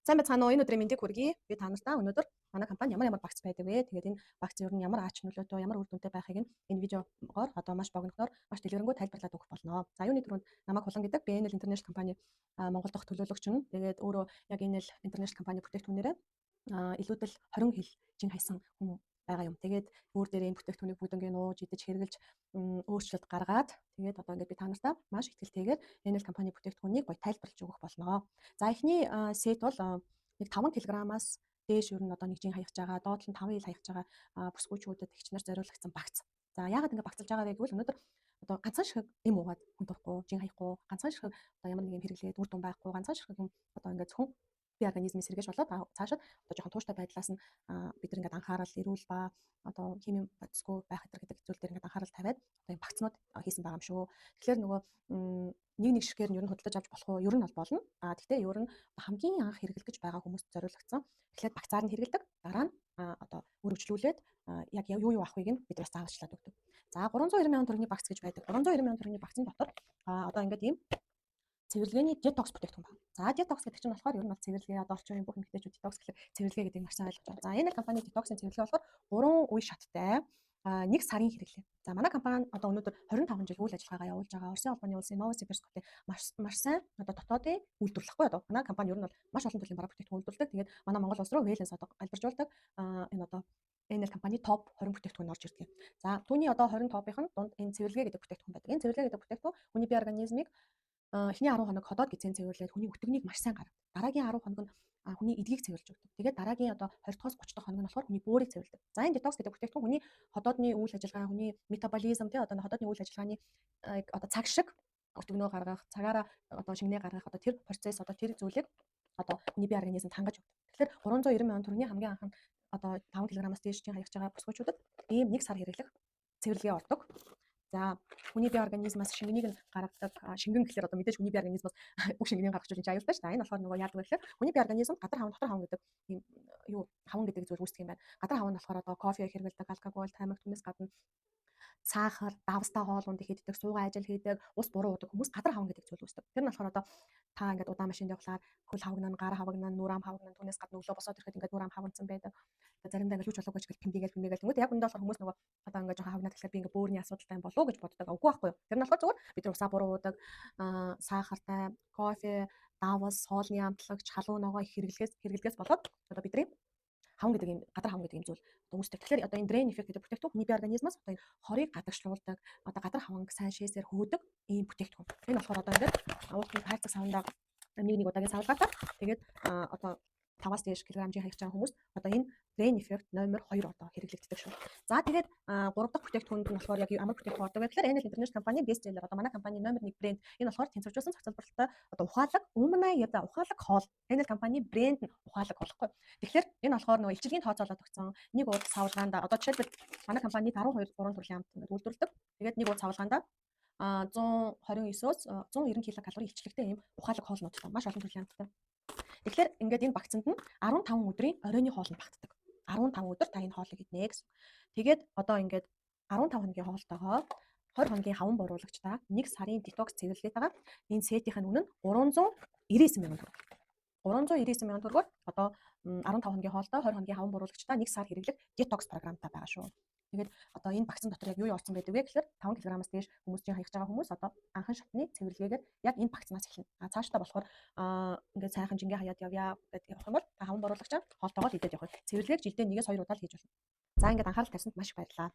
Сайн байцгаана уу? Энэ өдрийн мэндийг хүргэе. Би та нартай өнөөдөр манай компани ямар ямар багц байдаг вэ? Тэгээд энэ багц ер нь ямар ач нөлөөтэй, ямар үр дүнтэй байхыг нь энэ видеогоор одоо маш богинохноор, маш дэлгэрэнгүй тайлбарлаад өгөх болно. За, юуны түрүүнд намайг Хулан гэдэг. Би NL International компани Монгол дахь төлөөлөгч нь. Тэгээд өөрөө яг NL International компани бүтээгдэхүүнээрээ илүүдэл 20 хил жин хайсан хүн байгаа юм. Тэгээд өөр дээр энэ бүтээгдэхүүнийг бүгднийг нууж, идэж, хэрэглэж, өөрчлөлт гаргаад, тэгээд одоо ингээд би та нартай маш итгэлтэйгээр NL компани бүтээгдэхүүнийг гоё тайлбарлаж өгөх болно. За, эхний set бол нэг 5 кг-аас дээш ер нь одоо нэг жин хаягч байгаа, доод нь 5 ил хаягч байгаа бүсгүйчүүдэд, эгч нар зориулагдсан багц. За, яагаад ингэ багцлж байгаа вэ гэвэл өнөөдөр одоо ганцхан ширхэг эм уугаад хүн турахгүй, жин хаяхгүй, ганцхан ширхэг одоо ямар нэг юм хэрэглээд үр дүн байхгүй, ганцхан ширхэг юм одоо ингээд зөвхөн бие организмын сэргээж болоод цаашид одоо жоохон тууштай байдлаас нь бид нар ингээд анхаарал эрүүл ба одоо химийн бодисгүй байх гэдэг зүйл дээр ингээд анхаарал тавиад одоо юм багцнууд хийсэн байгаа юм шүү. Тэгэхээр нөгөө нэг нэг ширхээр нь ер нь худалдаж авч болох уу? Ер нь бол болно. А тэгтээ ер нь хамгийн анх хэрэглэх гэж байгаа хүмүүст зориулагдсан. Тэгэхээр багцаар нь хэрэглэдэг. Дараа нь одоо өргөжлүүлээд яг юу юу авахыг нь бид бас зааварчлаад өгдөг. За, 390 мянган төгрөгийн багц гэж байдаг. 390 мянган төгрөгийн багцын дотор одоо ингээд ийм цэвэрлэгээний детокс бүтээгдэхүүн байна. За, детокс гэдэг чинь болохоор ер нь бол цэвэрлэгээ, одоо орчин үеийн бүх эмэгтэйчүүд детокс гэхэлэр цэвэрлэгээ гэдгийг маш сайн ойлгож байна. За, энэ компани детоксын цэвэрлэгээ болохоор 3 үе шаттай нэг сарын хэрэглээ. За, манай компани одоо өнөөдөр 25 жил үйл ажиллагаагаа явуулж байгаа. Оросын холбооны улсын Новосибирск хотын маш маш сайн одоо дотоодын үйлдвэрлэхгүй одоо. Манай компани ер нь бол маш олон төрлийн бараа бүтээгдэхүүн үйлдвэрлэдэг. Тэгээд манай Монгол улс руу Вэленс одоо галбиржуулдаг. Энэ одоо NL компани топ 20 бүтээгдэхүүн орж ирдэг. За, түүний одоо 20 топын дунд энэ цэвэрлэгээ гэдэг бүтээгдэхүүн байдаг. Энэ цэвэрлэгээ гэдэг бүтээгдэхүүн хүний бие организмыг эхний 10 хоног ходоод гэзэн цэвэрлээд хүний өтгөнийг маш сайн гаргадаг. Дараагийн 10 хоног нь хүний эдгийг цэвэрлж өгдөг. Тэгээд дараагийн одоо 20 дахоос 30 дахь хоног нь болохоор хүний бөөрийг цэвэрлэдэг. За, энэ детокс гэдэг бүтээгдэхүүн хүний ходоодны үйл ажиллагаа, хүний метаболизм, тий, одоо ходоодны үйл ажиллагааны одоо цаг шиг өтгөнөө гаргах, цагаараа одоо шингэнээ гаргах одоо тэр процесс, одоо тэр зүйлийг одоо хүний бие организмд хангаж өгдөг. Тэгэхээр 390 мянган төгрөгийн хамгийн анх нь одоо 5 кг-аас дээш чин хаягч байгаа бүсгүйчүүдэд ийм нэг сар хэрэглэх цэвэрлэгээ ордог. За, хүний бие организмаас шингэнийг нь гаргадаг. Шингэн гэхлээр одоо мэдээж хүний бие организмаас бүх шингэнийг гаргах чинь аюултай шүү дээ. Энэ болохоор нөгөө яадаг вэ гэхлээр хүний бие организм гадар хаван, дотор хаван гэдэг ийм юу хаван гэдэг зүйл үүсдэг юм байна. Гадар хаван нь болохоор одоо кофе хэрэглэдэг, алкогол, тамхи, түүнээс гадна сахар, давстай хоол унд хийдэг, суугаа ажил хийдэг, ус буруу уудаг хүмүүс гадар хаван гэдэг зүйл үүсдэг. Тэр нь болохоор одоо та ингээд удаан машинд явхлаар хөл хавагнана, гар хавагнана, нүр ам хавагнана, түүнээс гадна өглөө босоод ирэхэд ингээд нүр ам хавагдсан байдаг. Заримдаа ингээд юу ч болоогүй ч гэл пимдийгээл пимдийгээл тэнгүүд яг үндэ болохоор хүмүүс нөгөө одоо ингээд жоохон хавагнаад тэгэхээр би ингээд бөөрийн асуудалтай юм болов уу гэж боддог. Үгүй байхгүй юу. Тэр нь болохоор зүгээр бид нар усаа буруу уудаг, сахартай, кофе, давс, хоолны амтлагч, халуун ногоо их хэрэглэгээс болоод одоо бидний хаван гэдэг юм, гадар хаван гэдэг юм зүйл одоо үүсдэг. Тэгэхээр одоо энэ drain effect гэдэг бүтээгдэхүүн хүний бие организмаас одоо энэ хорыг гадагшлуулдаг, одоо гадар хаванг сайн шээсээр хөөдөг ийм бүтээгдэхүүн. Энэ болохоор одоо ингээд уулын хайрцаг савндаа нэг нэг удаагийн савлгаатай тэгээд одоо 5-аас дээш килограмм хаягч байгаа хүмүүс одоо энэ drain effect номер 2 одоо хэрэглэгддэг шүү. За, тэгээд 3 дахь бүтээгдэхүүнд нь болохоор яг ямар бүтээгдэхүүн ордог вэ гэхээр NL International компани best seller, одоо манай компани номер 1 брэнд. Энэ болохоор тэнцвэржүүлсэн цогцолборлолтой одоо ухаалаг умная еда, ухаалаг хоол. NL компани брэнд нь ухаалаг болохгүй. Тэгэхээр энэ болохоор нөгөө илчилгийн тооцоолоод өгсөн нэг ууд савлгаанд одоо жишээлбэл манай компани 12 3 төрлийн амт ингээд үйлдвэрлэдэг. Тэгээд нэг ууд савлгаанд 129-өөс 190 ккал илчлэгтэй ийм ухаалаг хоолнуудтай маш олон төрлийн амттай. Тэгэхээр ингээд энэ багцанд нь 15 өдрийн оройн хоол нь багтдаг. 15 өдөр та энэ хоолыг иднэ гэсэн. Тэгээд одоо ингээд 15 хоногийн хоолтойгоо 20 хоногийн хаван бууруулагчтай нэг сарын детокс цэвэрлэгээтэйгээ энэ set ийн үнэ нь 399 мянган төгрөг. 399 мянган төгрөгөөр одоо 15 хоногийн хоолтой, 20 хоногийн хаван бууруулагчтай нэг сар хэрэглэх детокс програмтай байгаа шүү. Тэгээд одоо энэ багцан дотор яг юу юу орсон байдаг вэ гэхээр 5 кг-аас дээш хүмүүс чинь хаягч байгаа хүмүүс одоо анхан шатны цэвэрлэгээгээр яг энэ багцнаас эхэлнэ. А цаашдаа болохоор ингээд сайхан жингээ хаяад явъя гэдээ явах юм бол та хаван бууруулагчаа хоолтойгоо л идээд явах. Цэвэрлэгээг жилдээ 1-ээс 2 удаа л хийж болно. За, ингээд анхаарал тавьсанд маш их баярлалаа.